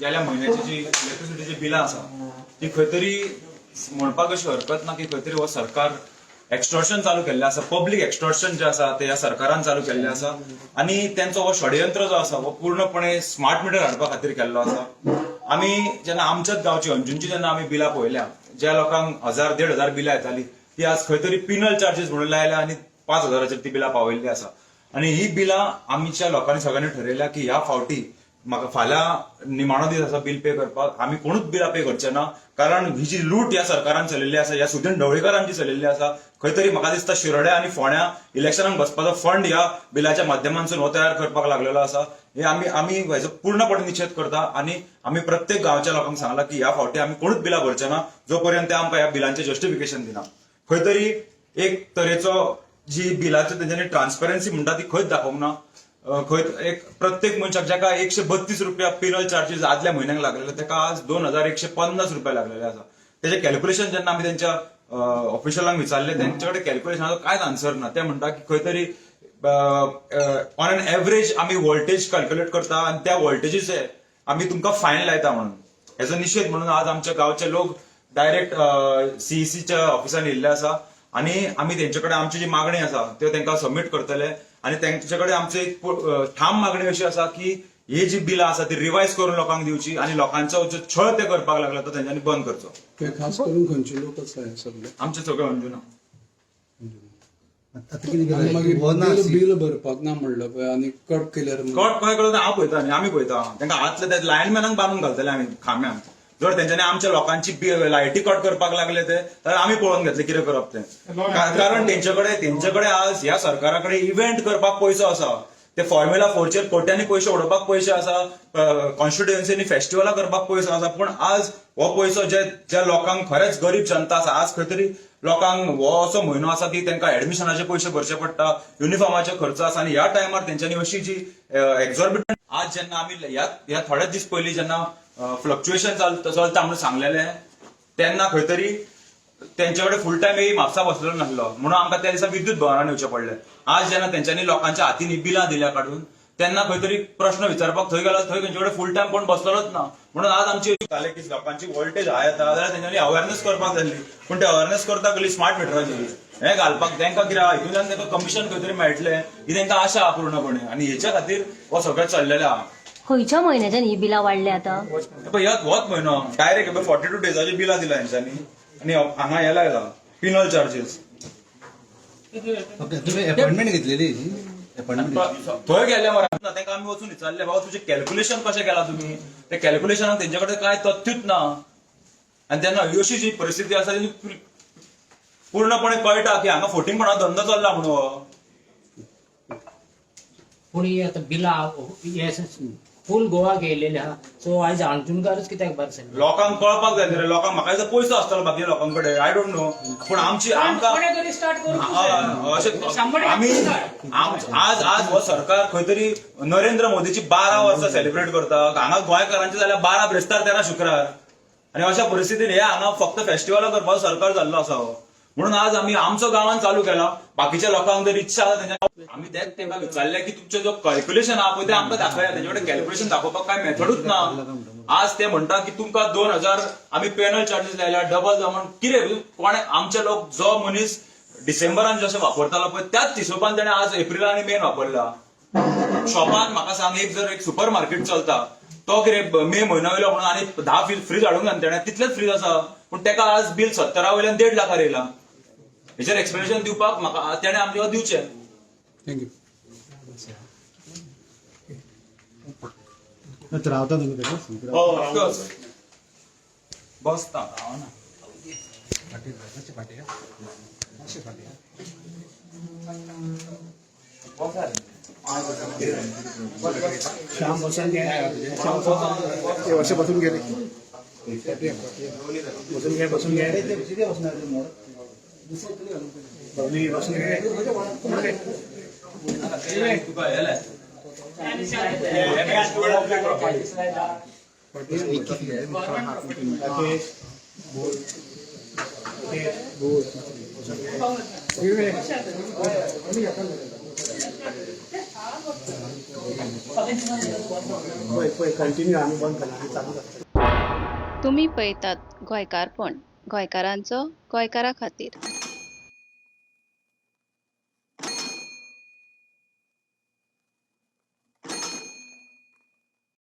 गेल्या म्हयन्याची जी इलेक्ट्रिसिटीची बिलां आसा ती खंय तरी म्हणपाक अशी हरकत ना की खंय तरी हो सरकार एक्स्टॉर्शन चालू केल्लें आसा. पब्लीक एक्स्टॉर्शन जे आसा ते ह्या सरकारान चालू केल्लें आसा आनी तेंचो हो षडयंत्र जो आसा हो पूर्णपणे स्मार्ट मिटर हाडपा खातीर केल्लो आसा. आमी जेन्ना आमच्याच गांवची अंजुनची जेन्ना आमी बिलां पळयल्या, ज्या लोकांक 1000 1500 बिलां येताली ती आज खंय तरी पिनल चार्जीस म्हणून लायल्या आनी 5000चेर ती बिलां पावयल्ली आसा. आनी ही बिलां आमच्या लोकांनी सगळ्यांनी ठरयल्या की ह्या फावटी म्हाका फाल्यां निमाणो दीस आसा बील पे करपाक, आमी कोणूच बिलां पे करचे ना. कारण ही जी लूट ह्या सरकारान चलयल्ली आसा, ह्या सुदीन ढवळीकारांची चलयल्ली आसा, खंय तरी म्हाका दिसता शिरोड्या आनी फोंड्या इलेक्शनाक बसपाचो फंड ह्या बिलाच्या माध्यमांतसून हो तयार करपाक लागलेलो आसा. हे आमी आमी हेजो पूर्णपणे निशेध करता आनी आमी प्रत्येक गांवच्या लोकांक सांगला की ह्या फावटी आमी कोणूच बिलां भरचे ना जो पर्यंत ते आमकां ह्या बिलांचें जस्टिफिकेशन दिना. खंय तरी एक तरेचो जी बिलाचो तेंच्यांनी ट्रान्सपरन्सी म्हणटा ती खंयच दाखोवंक ना. खंय एक प्रत्येक मनशाक जाका 132 रुपया पिनल चार्जीस आदल्या म्हयन्याक लागलेले ताका आज 2150 रुपया लागलेले आसा. तेजें कॅल्क्युलेशन जेन्ना आमी तेंच्या ऑफिशलांक विचारलें, तेंचे कडेन कॅल्क्युलेशनाचो कांयच आन्सर ना. ते म्हणटा की खंय तरी ऑन एन एवरेज आमी वोल्टेज कॅल्क्युलेट करता आनी त्या वोल्टेजीचे आमी तुमकां फायन लायता म्हणून. हेजो निशेध म्हणून आज आमच्या गांवचे लोक डायरेक्ट सीईसीच्या ऑफिसान येयल्ले आसा आनी आमी तेंचे कडेन आमची जी मागणी आसा त्यो तांकां सबमीट करतले आनी तेंचे कडेन आमची एक ठाम मागणी अशी आसा की ही जी बिलां आसा ती रिवायज करून लोकांक दिवची आनी लोकांचो जो छळ ते करपाक लागला तो तेंच्यांनी बंद करचो. ते खास करून खंयचे लोक आसा हे सगळे? आमचे सगळे अंजुना. आता कितें आनी मागीर केलें? हो ना. बिल बिल भरपाक ना म्हणलं पळय आनी कट केल्यार कट खंय करता हांव पळयता न्ही, आमी पळयता. तांकां हातले ते लायनमॅनाक बांदून घालतले आमी खांब्यांक. जर तेंच्यांनी आमच्या लोकांची लायटी कट करपाक लागले ते जाल्यार आमी पळोवन घेतले कितें करप तें. कारण तेंचे कडेन आज ह्या सरकारा कडेन इव्हेंट करपाक पयसो आसा, ते फॉर्म्युला 4चेर कोट्यांनी पयशे उडोवपाक पयशे आसा, कॉन्स्टिट्युएन्सीनी फेस्टिवलां करपाक पयसो आसा. पूण आज हो पयसो जे ज्या लोकांक खरेंच गरीब जनता आसा, आज खंय तरी लोकांक हो असो म्हयनो आसा की तांकां एडमिशनाचे पयशे भरचे पडटा, युनिफॉर्माचे खर्च आसा आनी ह्या टायमार तेंच्यांनी अशी जी एक्झॉर्बिटंट आज जेन्ना आमी ह्या ह्या थोड्याच दीस पयलीं जेन्ना फ्लक्च्युएशन चलता म्हणून सांगलेलें तेन्ना खंय तरी तेंचे कडेन फूल टायम एई म्हापसा बसलेलो नासलो म्हणून आमकां त्या दिसा विद्युत भवनान येवचें पडलें. आज जेन्ना तेंच्यांनी लोकांच्या हातीन बिलां दिल्या काडून तेन्ना खंय तरी प्रश्न विचारपाक थंय गेलो, थंय तेंचे कडेन फूल टायम कोण बसलेलोच ना. म्हणून आज आमची जालें की लोकांची वोल्टेज हाय येता जाल्यार तेंच्यांनी अवेरनेस करपाक जाय आसली, पूण ते अवेरनेस करता कसली? स्मार्ट मिटराची हें घालपाक तांकां कितें आहा हितूंतल्यान तांकां कमिशन खंय तरी मेळटलें ही तांकां आशा आहा पूर्णपणे आनी हेच्या खातीर हो सगळें चल्लेलें आहा. खंयच्या म्हयन्याच्यान ही बिलां वाडल्या आतां? पळय, ह्यात होच म्हयनो डायरेक्ट 42 डेजाची बिलां दिला हेंच्यांनी आनी हांगा हे लायला पिनल चार्जीस. ओके, तुम्ही अपॉइंटमेंट घेतलेली? अपॉइंटमेंट थंय गेले मरे ना, तांकां आमी वचून विचारले, बाबा तुजें कॅल्क्युलेशन कशें केलां तुमी? ते कॅल्क्युलेशनाक तेंचे कडेन कांय तथ्यूच ना. आनी तेन्ना अशी जी परिस्थिती आसा ती पूर्णपणे कळटा की हांगा फोटिंगपणा धंदो चल्ला म्हणून हो. पूण ही आतां बिलां हे फूल गोवा गेलेले आहा, सो आयज अंजुणकारच कित्याक भायर सरले? लोकांक कळपाक जाय रे. लोकांक म्हाका दिसता पयसो आसतलो बाकी लोकां कडेन, I don't know, पूण आमची आमकां कोणे तरी स्टार्ट करूंक हा, अशें Somebody आमी has to start. आज आज हो सरकार खंय तरी नरेंद्र मोदीची 12 वर्सां सेलिब्रेट करता, हांगा गोंयकारांचे जाल्यार 12 ब्रेस्तार 13 शुक्रार. आनी अशा परिस्थितीन हे हांगा फक्त फेस्टिवलां करपाचो सरकार जाल्लो आसा हो. म्हणून आज आमी आमचो गांवान चालू केला. बाकीच्या लोकांक जर इच्छा आसा तेंच्या, आमी तेच तेंकां विचारलें की तुमचें जो कॅल्क्युलेशन आहा पळय तें आमकां दाखया. तेंचे कडेन कॅल्क्युलेशन दाखोवपाक काय मेथडूच ना. आज ते म्हणटा की तुमकां 2000 आमी पेनल चार्जीस लायल्या डबल जावन. कितें कोणे आमचे लोक जो मनीस डिसेंबरान जशें वापरतालो पळय त्याच हिशोबान तेणे आज एप्रिलान आनी मेन वापरला. शॉपान म्हाका सांग, एक जर एक सुपर मार्केट चलता तो कितें मे म्हयनो येयलो म्हणून आनी 10 फ्रीज हाडूंक ना तेणे? तितलेच फ्रीज आसा, पूण तेका आज बील 70 वयल्यान 1.5 लाखार येयला. हेचेर एक्सप्लेनेशन दिवपाक म्हाका तेणे आमकां दिवचें. Thank you. रावता तुम्ही ताका? Of course. बसता हांव ना. फाटी मातशें फाटी या. मातशें फाटी या. श्याम बसून घे. श्याम अशें बसून घे रे. बसून घे, बसून घे. कितें बसणार ते मोड? बबली, बसून घे. तुका हें लाय. राकेश बोल, राकेश बोल. पळय पळय कंटिन्यू आमी बंद करना, आमी चालूच आसतलें. तुमी पळयतात गोंयकारपण, गोंयकारांचो गोंयकारा खातीर.